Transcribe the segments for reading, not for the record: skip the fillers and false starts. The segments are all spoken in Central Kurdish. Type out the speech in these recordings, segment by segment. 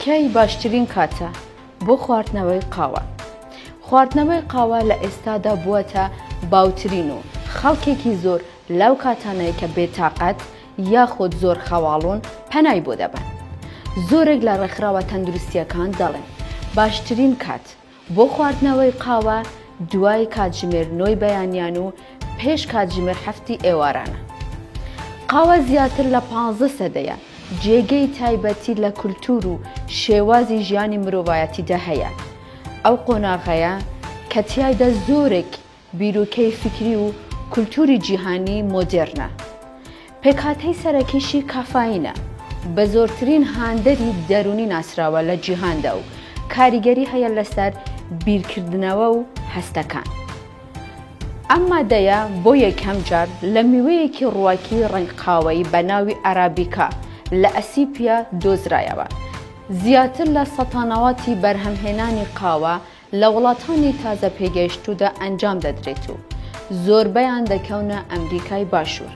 کەی باشترین کاتە بۆ خواردنەوەی قاوە؟ خواردنەوەی قاوە لە ئێستادا بووەتە باوترین و خەڵکێکی زۆر لەو کاتانەی کە بێتاقەت یاخود زۆر خەواڵوون پەنای بۆ دەبەن. زۆرێک لە ڕێکخراوە تەندروستییەکان دەڵێن باشترین کات بۆ خواردنەوەی قاوە دوای کاتژمێر نۆی بەیانیان و پێش کاتژمێر حەفتی ئێوارانە. قاوە زیاتر لە پانزە سەدەیە جێگەی تایبەتی لە کولتوور و شێوازی ژیانی مرۆڤایەتیدا هەیە. ئەو قۆناغەیە کە تیایدا زۆرێک بیرۆکەی فیکری و کولتووری جیهانی مۆدێرنە. پێکهاتەی سەرەکیشی کافاینە، بە زۆرترین هاندەری دەروونی ناسراوە لە جیهاندا و کاریگەری هەیە لەسەر بیرکردنەوە و هەستەکان. ئەم مادەیە بۆ یەکەم جار لە میوەیەکی ڕووەکی ڕەنگ قاوەیی بە ناوی ئەرابیکا لە ئەسیپیا دۆزرایەوە. زیاتر لە سەتانەواتی بەرهەمهێنانی قاوە لە وڵاتانی تازە پێگەیشتوودا ئەنجام دەدرێت و زۆربەیان دەکەونە ئەمریکای باشوور،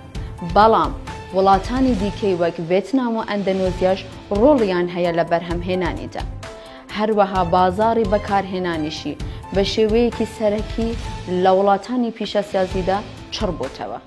بەڵام وڵاتانی دیکەی وەک ڤێتنام و ئەندەنۆزیاش ڕۆڵیان هەیە لە بەرهەمهێنانیدا. هەروەها بازاڕی بەکارهێنانیشی بە شێوەیەکی سەرەکی لە وڵاتانی پیشەسازیدا چڕ بۆتەوە.